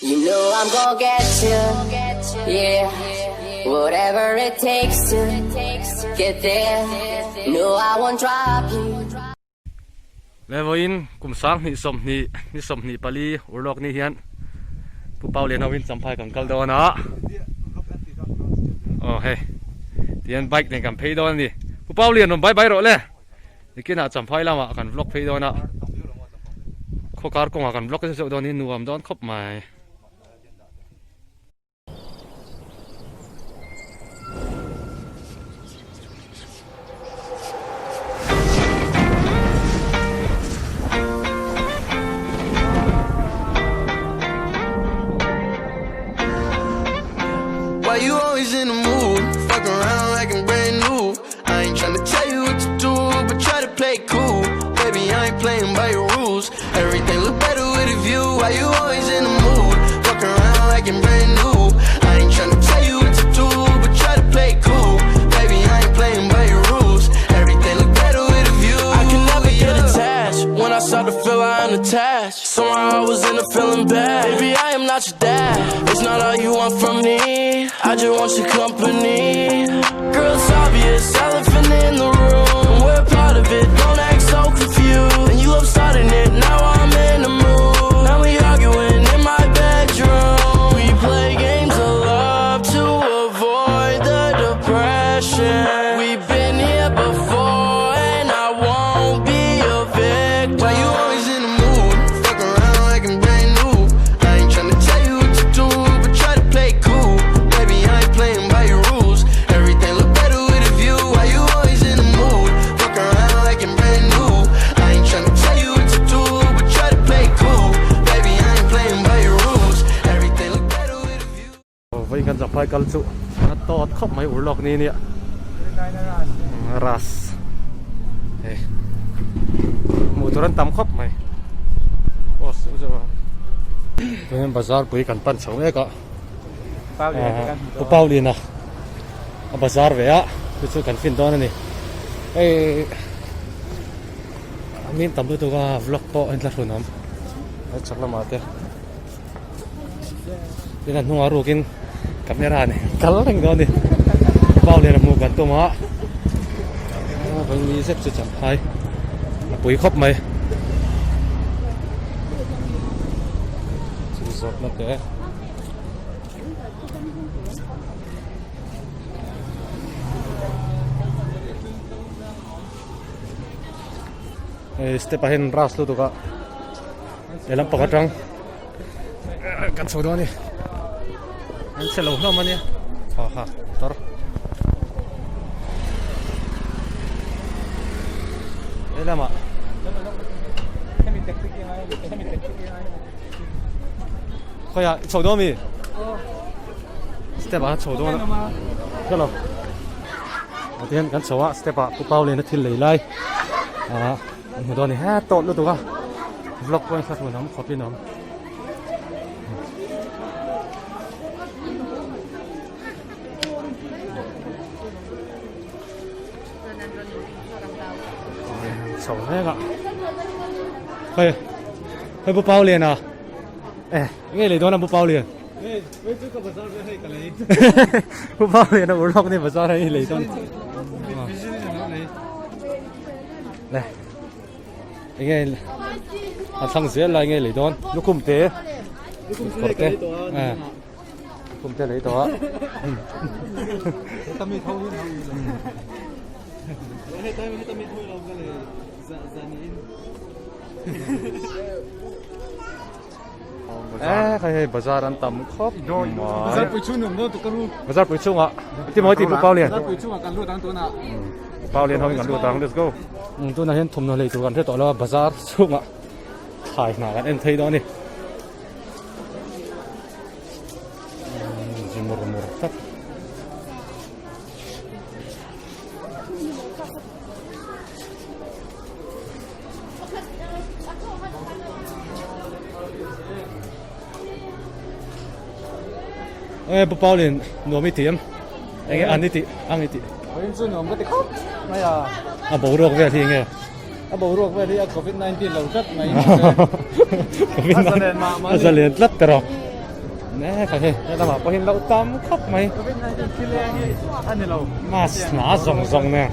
You know I'm gonna get you, yeah. Whatever it takes to get there. No, I won't drop you. Le vawiin kum 2020 ni 24 urlawk ni hian Pu Pau Lian hoin Champhai kan kal dawn a. Aw hei tihian bike nen kan phei dawn a ni. Pu Pau Lian rawn bye bye rawh le. Nikinah Champhai lamah kan vlog phei dawn a. Khawkar kawngah kan vlog zeuh dawn hi nuam dawn khawp mai. Why you always in the mood? Fuck around like I'm brand new. I ain't tryna tell you what to do, but try to play it cool. Baby, I ain't playing by your rules. Everything look better with a view. Why you always in the mood? Fuck around like I'm brand new. I ain't tryna tell you what to do, but try to play it cool. Baby, I ain't playing by your rules. Everything look better with a view. I can never get attached. When I start to feel I am attached. Somehow I was in a feeling bad. Baby, I am not your dad. It's not all you want from me. I just want your company. Girl, it's obvious, elephant in the room. We're part of it, don't act so confused. And you love starting it, now I'm in the mood. Now we arguing in my bedroom. We play games of love to avoid the depression. We've been here before, and I won't be a victim. Why you always in the mood? Fuck around like I'm brand new. I ain't tryna tell you what to do, but try to play it cool. Baby, I ain't playing by your rules. Everything look better with a view. Why you always in the mood? Fuck around like I'm brand new. I ain't tryna tell you what to do, but try to play it cool. Baby, I ain't playing by your rules. Everything look better with a view. Vawiin kan Champhai kal chu a tawt khawp mai urlawk ni nia ras hei hmuh tur an tam khawp mai post zeuh zeuh a tuihin bazar pui kan pan chho mek a Pu Paulina a bazar ve a chu chu kan fin dawn a ni hei a min tam lutuk a vlog pawh a inthlahrun awm a chak lamah te. Tin a hnungah rukin camera nen kal reng dawn a ni pau lian a hmuh kan tum a vaini zet chu champhai a pui khawp mai thil zawrhna te hei step ah hian ras lutuk a. He lam pakhat atang kan chho dawn a ni an chhe lo hlawm a nia ha ha motor he lamah khawiah i chho dawn mi step ah chho dawn a hello tihian kan chho a step ah pu pau lena thil lei lai ah An hmu dawn a ni he tawt lutuk a vlog pawh in hla awm khawp in awm. Chho mek a hei hei bu pau lian a eh nge lei dawn a bu pau lian bu pau lian a urlawk ni bazar hei lei dawn. Le enge a thlang zel lai nge lei dawn lukhum te kawr te eh lukhum te lei tawh a eh khai hei bazar an tam khawp mai bazar pui chhung nuam dawn tuk ka ru bazar pui chhungah ti mawi ti pu pau lian bazar pui chhungah kan lut ang tunah pau lian ho in kan lut ang let's go tunah hian thawmhnaw lei tur kan hre tawh lo a bazar chhungah thlai hna kan en thei dawn a ni zimur mur tak Ê, Pu Paulin nuam i ti em? Enge an i ti, ang i ti. Vawiin chu nuam ka ti khawp mai a. A boruak vel hi enge? A boruak vel hi a COVID-19 lo tlat mai. COVID-19 a zalen mah mah. A zalen tlat ta rawh. Mek a hei helamah pawh hian lo tam khawp mai. Mask hna zawng zawng nen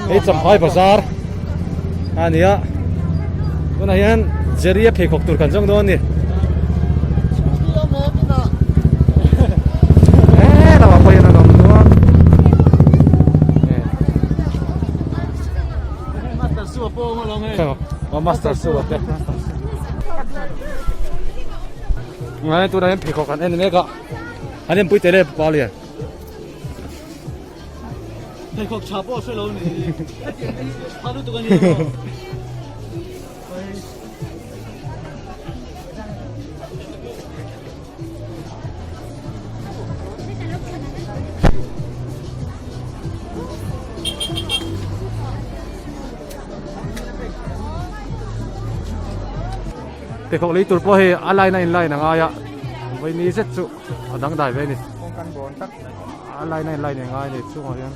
hei Champhai bazar a ni a tunah hian Jerry a pheikhawk tur kan zawng dawn a ni. Helamah pawh hian an awm nual. Master Su a te. Ngai tunah hian pheikhawk an en mek a an enpui tel e pa lian Pheikhawk tha pawh a hre lo ni tha lutuk a ni Pheikhawk lei tur pawh hei a line a in line a ngai a vawi zet chu a dangdai ve a ni a line a in line a ngai a ni chungah hian.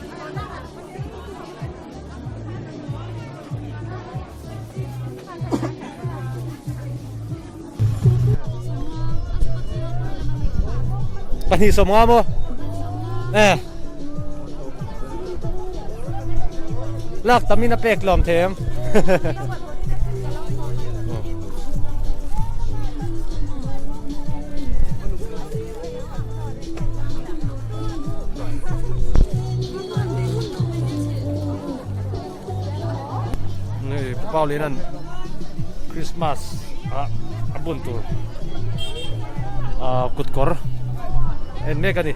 250 maw eh lak tamin a pek lawm thei em Hei Paulinan Christmas ah a bun tur ah kut kawr en mek a ni.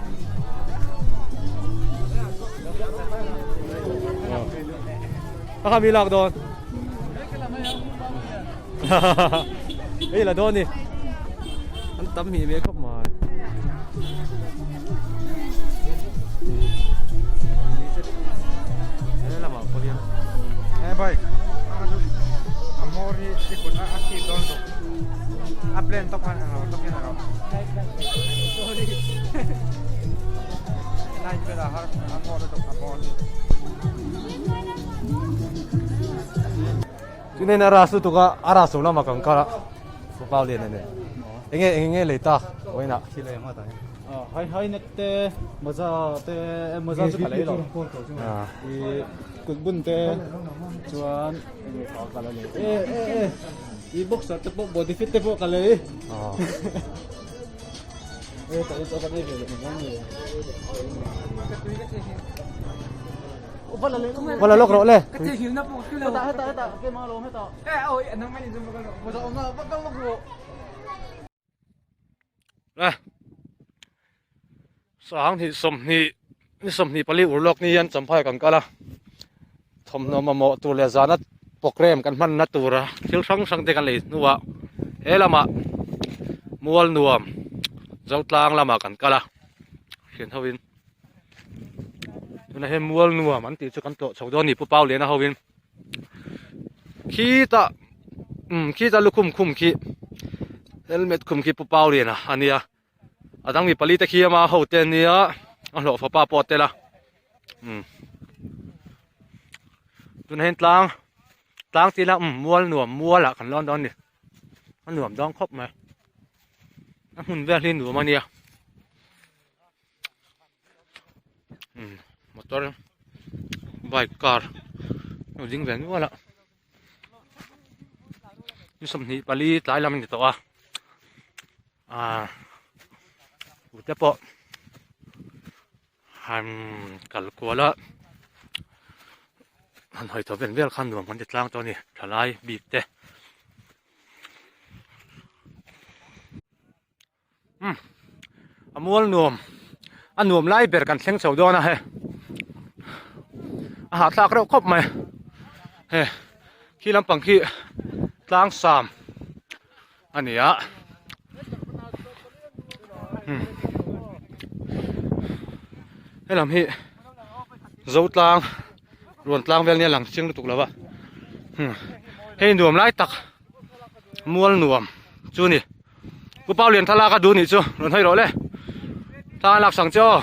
A kha mi lak dawn. Hei la dawn ni. An tam hi mek khawp mai. He lamah pawh hian. He bike a hmawr hi i kut a a khik dawn bawk. A plan tawk khan ang lo tawk hian a lo. Line vel a har a hmawr lutuk a hmawr hi. Chunin a ras lutuk a, a ras lo lamah kan kal a, Pau lian a ni. Enge eng nge lei tak vawiinah? Hai hai nek te, mawza te, mawza chu ka lei lo. I kut bun te chuan enge kha ka la lei. E e e i boxer te pawh body fit te pawh ka lei. E ka ei chu ka nei ve leh mai ang. Va la lawk rawh le. Sang hnih 20 ni 24 ur lawk ni hian Champhai kan kal a thawmhnaw mamawh tur leh zana program kan hmanna tura thil hrang hrang te kan lei hnuah he lamah mual nuam Zotlang lamah kan kal a thian ho in. Tunah hian mual nuam an tih chu kan tlawh chho dawn a ni Pu Pau Liana hovin khitah umm khitah lukhum khum khi helmet khum khi Pu Pau Liana a nia a dang mi pali te khi ama ho te ania a hlawh fapa pawh a tel a umm tunah hian tlang tlang tih ila umm mual nuam mualah kan lawn dawn a ni a nuam dawn khawp mai a hmun vel hi nuam a nia. Motor bike car a ding ve nual a ni 24 tlai lam a ni tawh a ahh tute pawh han kal kual a han hawi tawh vel vel khan nuam kan ti tlang tawh a ni thalai bik te. Umm a mual nuam a nuam lai ber kan thleng chho dawn a hei a hahthlak reuh khawp mai hei khi lampang khi tlang sam a ni a umm helam hi zo tlang ruan tlang vel nia lang chiang lutuk lo va umm hei nuam lai tak mual nuam chu a ni. Pu Pau Lian thlalak a duh nih chu rawn hawi rawh le. Thla an lak sang che aw.